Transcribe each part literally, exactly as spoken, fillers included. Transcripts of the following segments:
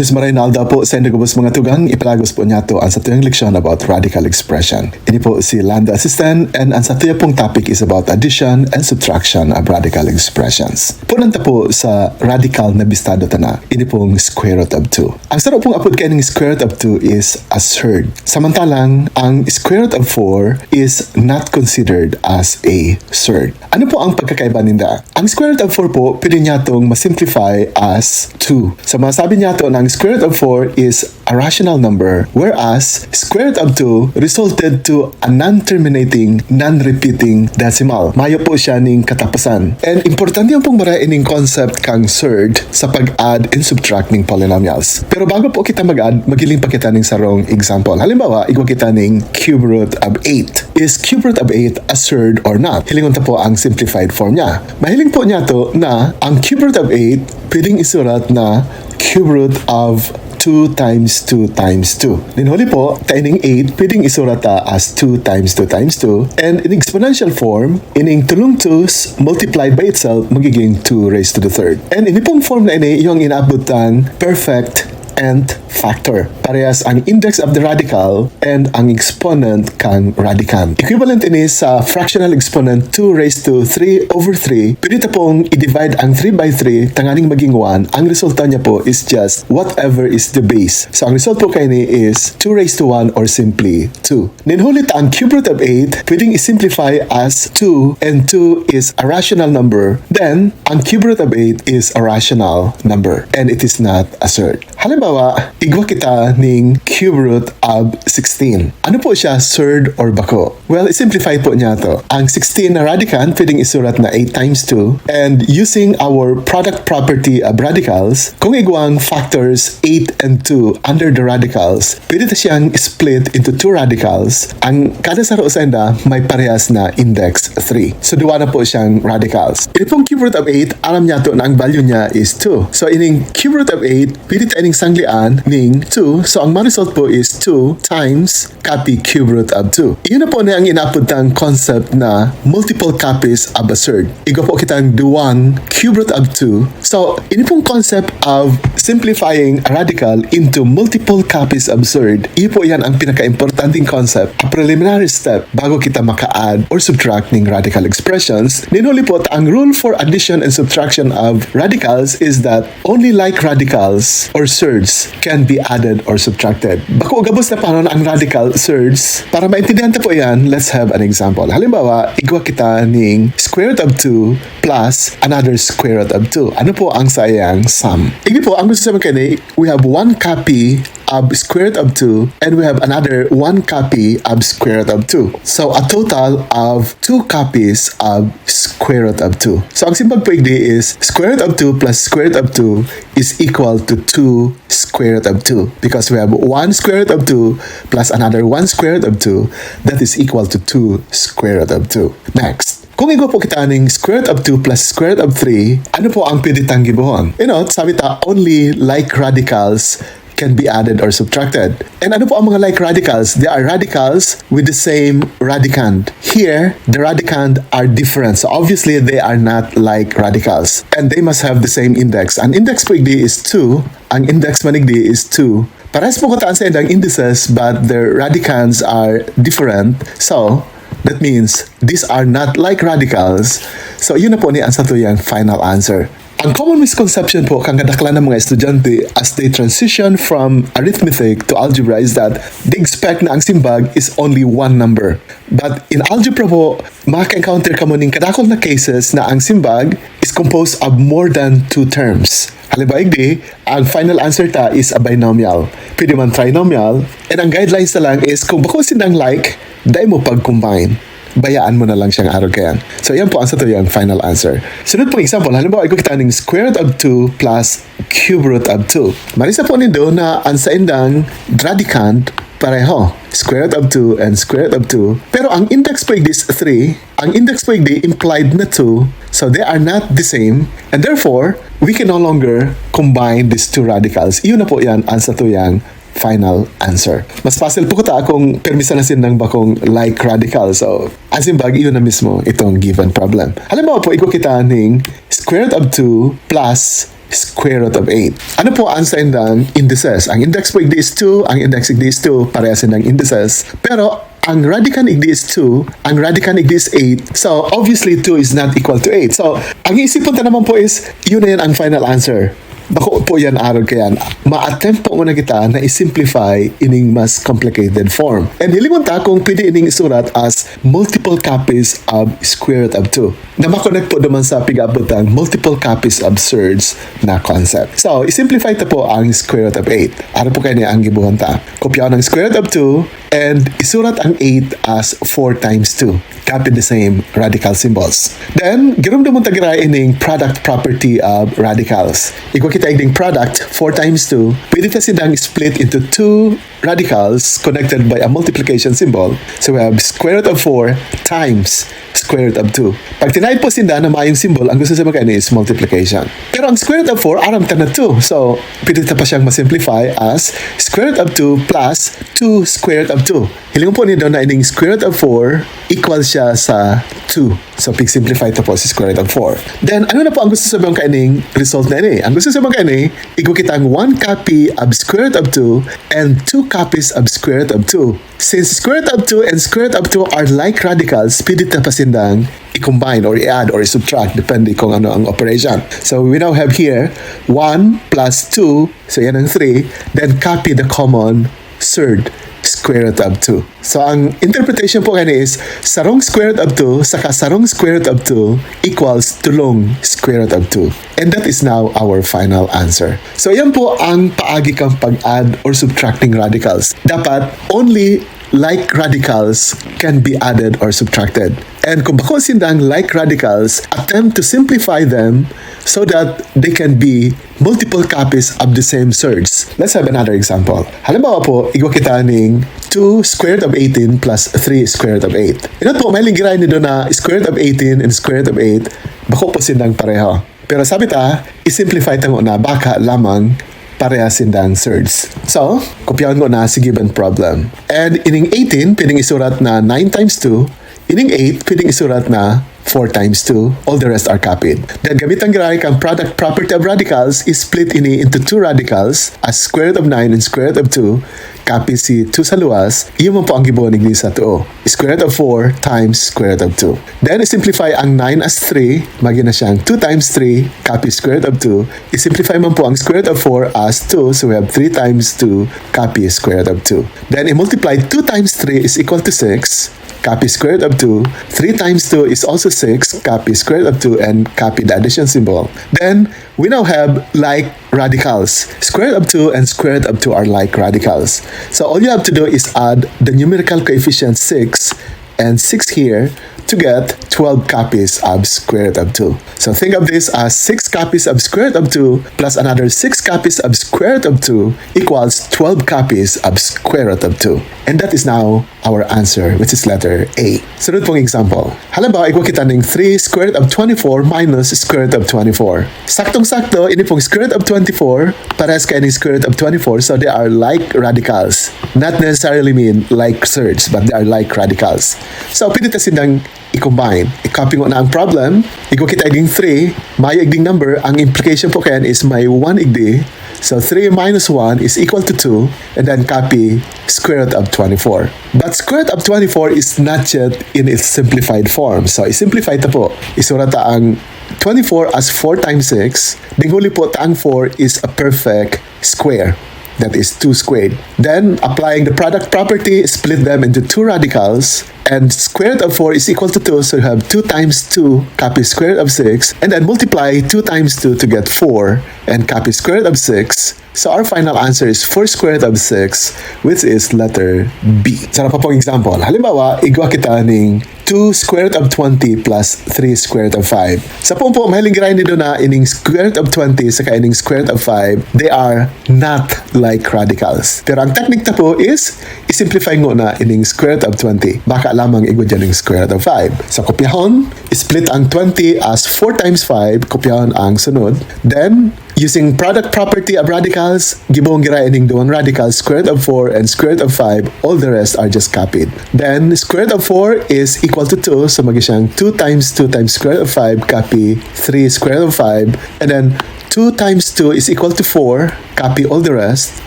Diyos maray na aldaw po sa inyo gabos mga tugang, ipalagos po niyato ang satuyang leksyon about radical expression. Ini po si Lando Asisten, and ang satuya pong topic is about addition and subtraction of radical expressions. Punan ta po sa radical na bistado ta na, ini pong square root of two. Ang saro pong apod kaining square root of two is a surd. Samantalang ang square root of four is not considered as a surd. Ano po ang pagkakaiba ninda? Ang square root of four po, pwede niyato masimplify as two. So, masabi niyato na ang square root of four is a rational number, whereas square root of two resulted to a non-terminating, non-repeating decimal. Mayo po siya ning katapusan. And importante ang pong mara ining concept kang surd sa pag-add and subtract ning polynomials. Pero bago po kita mag-add, maghiling pa kita ning sarong example. Halimbawa, igwa kita ning cube root of eight. Is cube root of eight a surd or not? Hilingon ta po ang simplified form niya. Mahiling po niyato na ang cube root of eight pwedeng isurat na cube root of two times two times two. Then huli po, ta ining eight, pwedeng isurat ta as two times two times two. And in exponential form, ining tulong twos multiplied by itself, magiging two raised to the third. And ini pong form na ini, yung inaabot tang perfect nth factor. Parehas ang index of the radical and ang exponent kan radicand. Equivalent ini sa fractional exponent two raised to three over three. Pwede ta pong i-divide ang three by three tanganing maging one. Ang resulta niya po is just whatever is the base. So, ang result po kaini is two raised to one or simply two. Nin huli ta ang cube root of eight, pwedeng i-simplify as two, and two is a rational number. Then, ang cube root of eight is a rational number, and it is not a surd. Halimbawa, igwa kita ning cube root of sixteen. Ano po siya, surd or bako? Well, i-simplify po niyato. Ang sixteen na radicand, pwedeng isurat na eight times two. And using our product property of radicals, kung igwang factors eight and two under the radicals, pwede ta siyang split into two radicals. Ang kada saro sainda may parehas na index three. So, duwa na po siyang radicals. Ini pong cube root of eight, aram niyato na ang value niya is two. So, ining cube root of eight, pwede ta ining sanglian ning two. So, ang ma-result po is two times copy cube root of two. Iyon na po na ang inaapod tang concept na multiple copies of a surd. Igwa po kitang duwang cube root of two. So, ini pong concept of simplifying a radical into multiple copies of surd, iyo po yan ang pinaka-importanting concept, a preliminary step, bago kita maka-add or subtract ning radical expressions. Nin huli po, ang rule for addition and subtraction of radicals is that only like radicals or surds can be added or subtracted. Bako gabos na panon ang radical surds. Para maintindihan ta po yan, let's have an example. Halimbawa, igwa kita ning square root of two plus another square root of two. Ano po ang saiyang sum? Igdi po, ang gusto sabihin kaini, we have one copy of square root of two, and we have another one copy of square root of two. So, a total of two copies of square root of two. So, ang simbag po igdi is square root of two plus square root of two is equal to two square root of two, because we have one square root of two plus another one square root of two, that is equal to two square root of two. Next. Kung igwa po kita ning square root of two plus square root of three, ano po ang pwede tang gibohon? You know, sabi ta, only like radicals can be added or subtracted. And ano po ang mga like radicals? They are radicals with the same radicand. Here, the radicand are different. So obviously, they are not like radicals. And they must have the same index. Ang index po igdi is two. Ang index man igdi is two. Parehas po kuta an saindang indices, but their radicands are different. So, that means, these are not like radicals. So, yun na po ni ang satuyang final answer. Ang common misconception po kan kadaklan ng mga estudyante as they transition from arithmetic to algebra is that they expect na ang simbag is only one number. But in algebra po, makaka-encounter kamo ning kadakul na cases na ang simbag is composed of more than two terms. Halimbawa, igdi, ang final answer ta is a binomial. Pwede man trinomial. And ang guidelines na lang is kung bako sindang like, dai mo pag-combine. Bayaan mo na lang siyang arog kayan. So, yan po ang satuyang final answer. Sunod pong example, halimbawa, igwa kita ning square root of two plus cube root of two. Marisa po nindo na ang saindang radicand pareho. Square root of two and square root of two. Pero ang index po igdi is three. Ang index po igdi implied na two. So, they are not the same. And therefore, we can no longer combine these two radicals. Iyon na po yan ang satuyang final answer. Mas puzzle po kuta kung permisan na sindang bakong like radical. So, ang simbag, iyon na mismo itong given problem. Halimbawa po, igwa kita ning square root of two plus square root of eight. Ano po ang sa indang indices? Ang index po igdi is two, ang index igdi is two, parehas indang indices. Pero ang radical igdi is two, ang radical igdi is eight. So, obviously, two is not equal to eight. So, ang iisipon ta naman po is, yun na yan ang final answer. Bako po yan, arog ka yan. Ma-attempt po muna kita na i-simplify ining mas complicated form. And hilingon ta kung pwede ining isurat as multiple copies of square root of two. Na makonect po naman sa pig-aabot ang multiple copies of surds na concept. So, i-simplify ta po ang square root of eight. Ano po kaya niya ang gibuhan ta? Kopyaon ang square root of two and isurat ang eight as four times two. Copy the same radical symbols. Then, giromdomon ta giraray ining product property of radicals. Igwa kita igding product, four times two. Pwede ta sindang split into two radicals connected by a multiplication symbol. So we have square root of four times square root of two. Pag tinaed po sinda na mayong symbol, ang gusto sa mga is multiplication. Pero ang square root of four, aram ta na two. So, pwede ta pa siyang ma-simplify as square root of two plus two square root of two. Hiling po nindo na ining square root of four equal siya sa two. So, pig-simplify ta po si square root of four. Then, ano na po ang gusto sabihin kaining result na ini? Ang gusto sabihin kaini, igwa kitang one copy of square root of two and two copies of square root of two. Since square root of two and square root of two are like radicals, pwede ta pa sindang i-combine or i-add or i-subtract, depende kung ano ang operation. So, we now have here one plus two, so yan ang three, then copy the common third square root of two. So, ang interpretation po kani is, sarong square root of two saka sarong square root of two equals tolong square root of two. And that is now our final answer. So, yan po ang paagi kang pag-add or subtracting radicals. Dapat only like radicals can be added or subtracted. And kung bako sindang like radicals, attempt to simplify them so that they can be multiple copies of the same surds. Let's have another example. Halimbawa po, igwa kita ning two square root of eighteen plus three square root of eight. Inot po, mahiling giraray nindo na square root of eighteen and square root of eight, bako po sindang pareho. Pero sabi ta, i-simplify ta ngona baka lamang parehas sindang surds. So, kopyaon ngona si given problem. And ining eighteen, pwedeng isurat na nine times two. Ining eight, pwedeng isurat na four times two. All the rest are copied. Then, gamitan giraray kang product property of radicals, i-split ini into two radicals, as square root of nine and square root of two, copy si two sa luwas, iyo man po ang gibohon igdi sa two. Square root of four times square root of two. Then, i-simplify ang nine as three, magin na siyang two times three, copy square root of two. I-simplify man po ang square root of four as two, so we have three times two, copy square root of two. Then, i-multiply two times three is equal to six, copy square root of two. Three times two is also six, copy square root of two, and copy the addition symbol. Then, we now have like radicals. Square root of two and square root of two are like radicals. So all you have to do is add the numerical coefficient six and six here to get twelve copies of square root of two. So think of this as six copies of square root of two plus another six copies of square root of two equals twelve copies of square root of two. And that is now our answer, which is letter A. Sunod pong example. Halimbawa, igwa kita ning three square root of twenty-four minus square root of twenty-four. Saktong-sakto, ini pong square root of twenty-four, parehas kaining square root of twenty-four, so they are like radicals. Not necessarily mean like surds, but they are like radicals. So, pwede ta sindang i-combine. I-copy ngona ang problem. Igwa kita igding three, mayo igding number. Ang implication po kayan is may one igdi. So, three minus one is equal to two, and then copy square root of twenty-four. But square root of twenty-four is not yet in its simplified form. So, i-simplify ta po. Isurat ta ang twenty-four as four times six. Ding huli po ta ang four is a perfect square. That is two squared. Then, applying the product property, split them into two radicals. And square root of four is equal to two, so you have two times two, copy square root of six, and then multiply two times two to get four, and copy square root of six. So our final answer is four square root of six, which is letter B. Sa pa pong example, halimbawa, igwa kita ning two square root of twenty plus three square root of five. Sa pong po, mahiling giraray nindo na ining square root of twenty saka ining square root of five, they are not like radicals. Pero ang technique ta po is, i-simplify ngona ining square root of twenty. Baka lamang igwa dyan yung square root of five. So, kopyahon, split ang twenty as four times five, kopyahon ang sunod. Then, using product property of radicals, gibohon giraray ining duwang radicals, square root of four and square root of five, all the rest are just copied. Then, square root of four is equal to two, so magi siyang two times two times square root of five, copy three square root of five, and then two times two is equal to four, copy all the rest.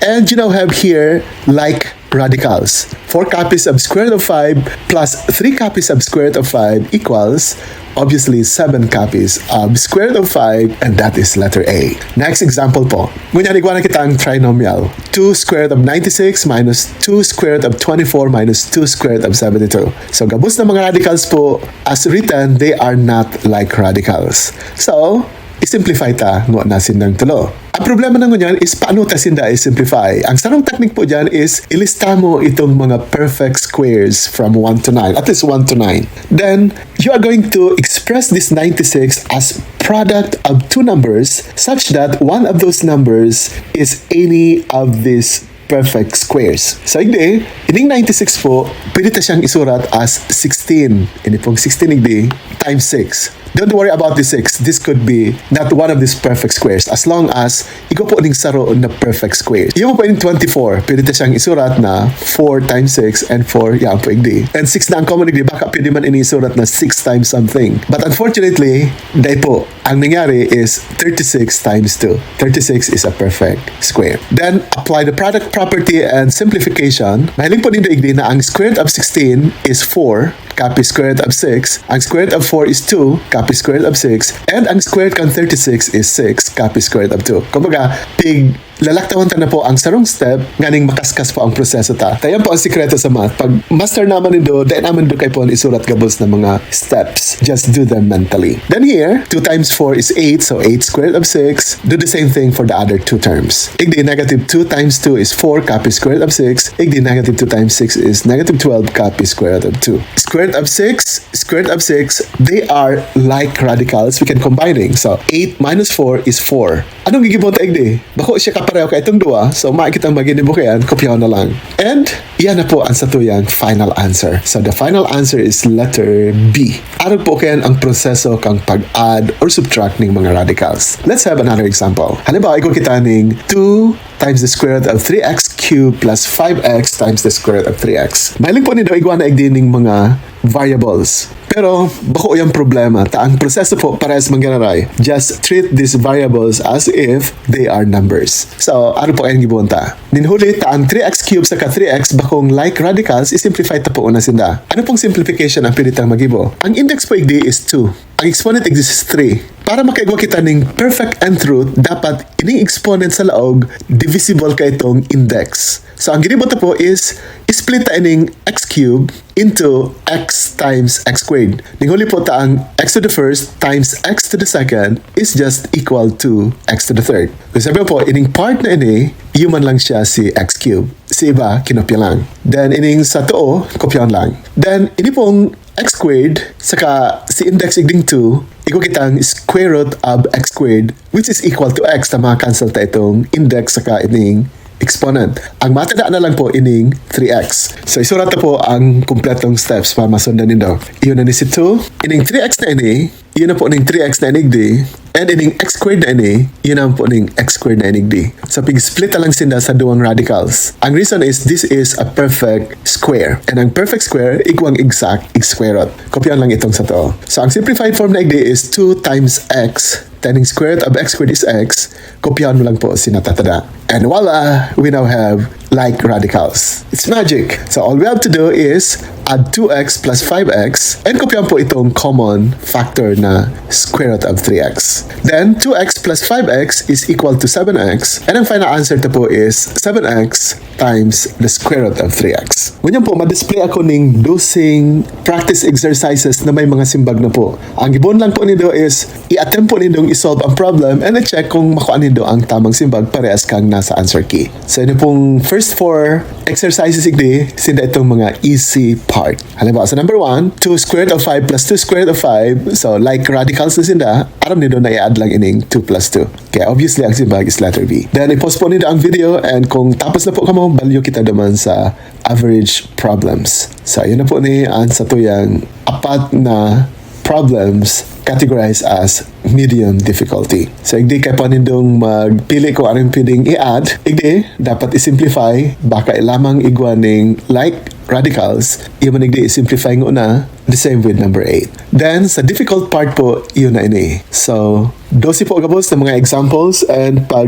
And you now have here like radicals. Four copies of square root of five plus three copies of square root of five equals, obviously, seven copies of square root of five, and that is letter A. Next example po. Ngunyan, igwa na kitang trinomial. two square root of ninety-six minus two square root of twenty-four minus two square root of seventy-two. So, gabos na mga radicals po, as written, they are not like radicals. So, i-simplify ta ngona sindang tulo. Ang problema na ngunyan is paano ta sinda i-simplify. Ang sarong technique po dyan is ilista mo itong mga perfect squares from one to nine, at least one to nine. Then, you are going to express this ninety-six as product of two numbers such that one of those numbers is any of these perfect squares. So, igdi, ining ninety-six po, pwede ta siyang isurat as sixteen. Ini pong sixteen, igdi, times six. Don't worry about the six. This could be not one of these perfect squares as long as igwa po ning saro na perfect square. Iyo po ining twenty-four, pwede ta siyang isurat na four times six and four, yan po, igdi. And six na ang common, igdi, baka pwede man ini isurat na six times something. But unfortunately, dai po. Ang nangyari is thirty-six times two. Thirty-six is a perfect square. Then, apply the product property and simplification. Mahiling po nindo, igdi, na ang square root of sixteen is four, copy square root of six. Ang square root of four is two, copy square root of six. And ang square root kan thirty-six is six, copy square root of two. Kumbaga, pig lalaktawan ta na po ang sarong step nganing makaskas po ang proseso ta. Kaya po ang sikreto sa math. Pag master naman nindo, dai naman nindo kaipuhan isurat gabos na mga steps. Just do them mentally. Then here, two times four is eight, so eight square root of six. Do the same thing for the other two terms. Igdi, negative two times two is four, copy square root of six. Igdi, negative two times six is negative twelve, copy square root of two. Square root of six, square root of six, they are like radicals. We can combining. So, eight minus four is four. Anong gigibohon ta, igdi? Bako siya kapareho ka itong duwa, so mayo kitang maginibo kaiyan, kopyahon na lang. And, iyan na po ang satuyang final answer. So, the final answer is letter B. Arog po kaiyan ang proseso kang pag-add or subtract ning mga radicals. Let's have another example. Halimbawa, igwa kita ning two times the square root of three x cubed plus five x times the square root of three x. Mahiling po nindo, igwa na igdi ning mga variables. Pero bako iyang problema ta ang proseso po parehas manggiraray. Just treat these variables as if they are numbers. So, ano po ang gibohon ta? Nin huli ta ang three x cubed saka three x bakong like radicals, i-simplify ta po una sinda. Ano pong simplification ang pwede tang magibo? Ang index po igdi is two. Ang exponent igdi is three. Para makaigwa kita ning perfect nth root, dapat ining exponent sa laog divisible ka itong index. So, ang ginibo ta po is split ta ining x cubed into x times x squared. Ning huli po ta ang x to the first times x to the second is just equal to x to the third. Kung sabi po, ining part na ini, iyo man lang siya si x cubed. Si iba, kinopya lang. Then, ining sa too, kopyahon lang. Then, ini pong x squared, saka si index igding two, igwa kitang square root of x squared, which is equal to x. Ta maka-cancel ta itong index saka ining exponent. Ang matada na lang po ining three x. So, isurat na po ang kumpletong steps para masundan nindo. Iyon na ni si two. Ining three x na ini, iyon na po ning three x na ini igdi. And ining x squared na ini, iyon naman po ning x squared na ini igdi. So, pig-split na lang sinda sa duwang radicals. Ang reason is, this is a perfect square. And ang perfect square, igwang exact square root. Kopyahon lang itong sa too. So, ang simplified form na igdi is two times x. Then, ang square root of x squared is x. Kopyahon mo lang po si natatada. And voila, we now have like radicals. It's magic. So all we have to do is add two x plus five x and kopyahon po itong common factor na square root of three x. Then two x plus five x is equal to seven x. And ang final answer ta po is seven x times the square root of three x. Ngunyan po, ma-display ako ning dosing practice exercises na may mga simbag na po. Ang gibohon lang po nindo is i-attempt po nindong i-solve ang problem and i-check kung makua nindo ang tamang simbag parehas kang nasa answer key. So, ini pong first four exercises igdi, sinda itong mga easy part. Halimbawa, sa number one, two square root of five plus two square root of five. So, like radicals na sinda, aram nindo na i-add lang ining two plus two. Kaya obviously, ang simbag is letter B. Then, i-pause po nindo ang video and kung tapos na po kamo, balyo kita duman sa average problems. So, yun na po ni ang satuyang apat na problems categorized as medium difficulty. So, igdi kaipuhan nindong magpili kung anong pwedeng i-add. Igdi, dapat i-simplify. Baka lamang igwa ning like radicals, iyo man igdi i-simplify ngona, the same with number eight. Then, sa difficult part po, iyo na ini. So, dose po gabos na mga examples, and pag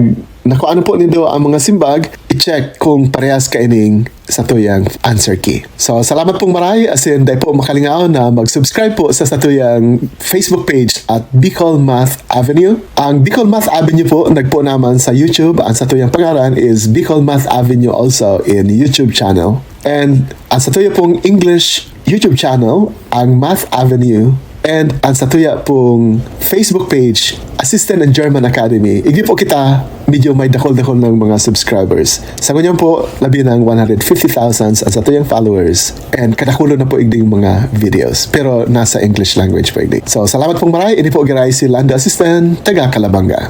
nakuha na po nindo ang mga simbag, i-check kung parehas kaining satuyang answer key. So, salamat pong maray, asin dai po makalingaw na mag-subscribe po sa satuyang Facebook page at Bicol Math Avenue. Ang Bicol Math Avenue po, nagpo naman sa YouTube. Ang satuyang pangaran is Bicol Math Avenue also in YouTube channel. And ang satuya pong English YouTube channel, ang Math Avenue, and ang satuya pong Facebook page, Assistant in German Academy. Igdi po kita, medyo may dakol-dakol ng mga subscribers. Sa ngunyan po, labi ng one hundred fifty thousand ang satuyang followers. And kadakulo na po igding mga videos. Pero nasa English language po igdi. So, salamat pong maray. Ini po giray si Lando Assistant, taga Calabanga.